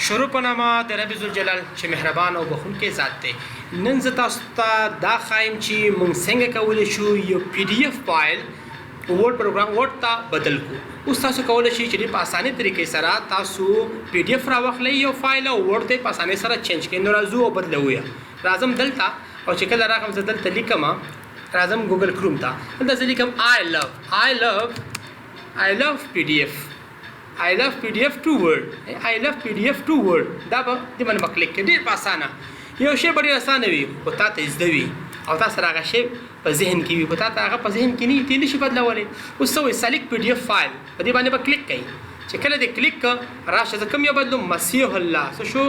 شروع په نامه د رب ذوالجلال چې مهربان او بخښونکی ذات دی. نن زه تاسو ته دا ښایم چې موږ څنګه کولی شو یو پی ډي ایف فایل ورډ پروګرام ورډ ته بدل کو. اوس تاسو کولی شئ چې ډېر په اسانۍ طریقې سره تاسو پی ډي ایف راواخلئ یو فایل او ورډ ته په اسانۍ سره چینج کړئ. نو راځو او بدلوو یې. راځم دلته او چې کله راغم زه دلته لیکم، راځم ګوګل کروم ته، دلته زه لیکم آی لو آی لو آی لو پی ډي ایف، آی لو پی ډي ایف ټو ورډ، آی لو پی ډي ایف ټو ورډ. دا به دې باندې به کلیک کړئ. ډېر په اسانه یو شی به ډېر اسانه وي خو تا ته زده وي او تا سره هغه شی په ذهن کې وي، خو تا ته هغه په ذهن کې نه وي، ته یې نشي بدلولی. اوس څه وایي؟ سلیکټ پی ډي ایف فایل، په دې باندې به کلیک کوي. چې کله دې کلیک کړ، راشه زه کوم یو بدلوم؟ مسیح الله څه شو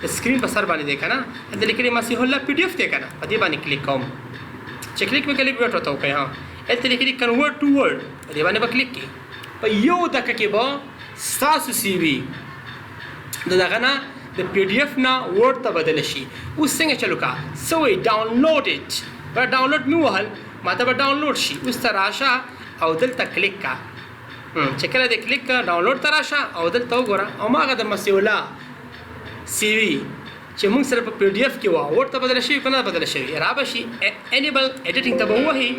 د سکرین په سر باندې دی که نه، هلته لیکلی مسیح الله پی ډي ایف دی که نه، په دې باندې کلیک کوم. چې کلیک مې کړی، ویټ ورته وکړئ. ها، هلته لیکلي کنورټ ټو ورډ، په دې باندې به کلیک کړئ. په یو دقیقه کې به ستاسو سی وي د دغه نه، د پی ډي ایف نه ورډ ته بدل شي. اوس څنګه چلو کا؟ څه وایي؟ ډاونلوډ اټ. به ډاونلوډ مې وهل، ماته به ډاونلوډ شي. اوس ته راشه او دلته کلیک کا. چې کله دې کلیک کا، ډاونلوډ ته راشه او دلته وګوره، او ماغه د مسیح الله سی وي چې موږ سره په پی ډي ایف کې وه، ورډ ته بدله شوي که نه بدله شوي؟ را به شي، انیبل ایډیټینګ ته به ووهي،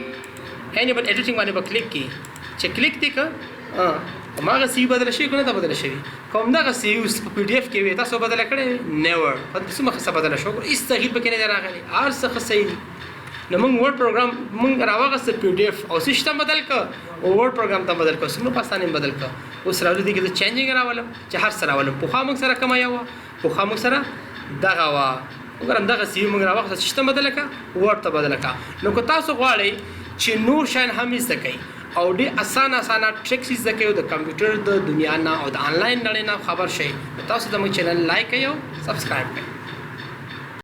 انیبل ایډیټینګ باندې به کلیک کړي. چې کلیک دې که، هماغه سی وي بدله شوي که نه ده بدله شوي؟ که همدغه سی وي اوس په پی ډي ایف کې وي، تاسو بدله کړې؟ نیور. څومره ښه بدله شوه، هېڅ تغییر پکې نه دی راغلی، هر څه ښه صحیح دي. نو موږ ورډ پروګرام موږ راوغسته پی ډي ایف او سیستم بدل که او ورډ پروګرام ته بدل که، څومره په اسانۍ بدل که. اوس راځو دې کې زه چینجینګ راولم چې هر څه راولم. پخوا موږ سره کومه یو وه؟ پخوا موږ سره دغه وه. وګورم دغه سی موږ راوخته، سیستم بدل که، ورډ ته بدل که. نو که تاسو غواړئ چې نور شیان هم زده کړئ او ډېر اسانه اسانه ټریکس زده کړئ او د کمپیوټر د دنیا نه او د آنلاین نړۍ نه خبر شئ، نو تاسو زموږ چینل لایک کړئ او سبسکرایب کړئ.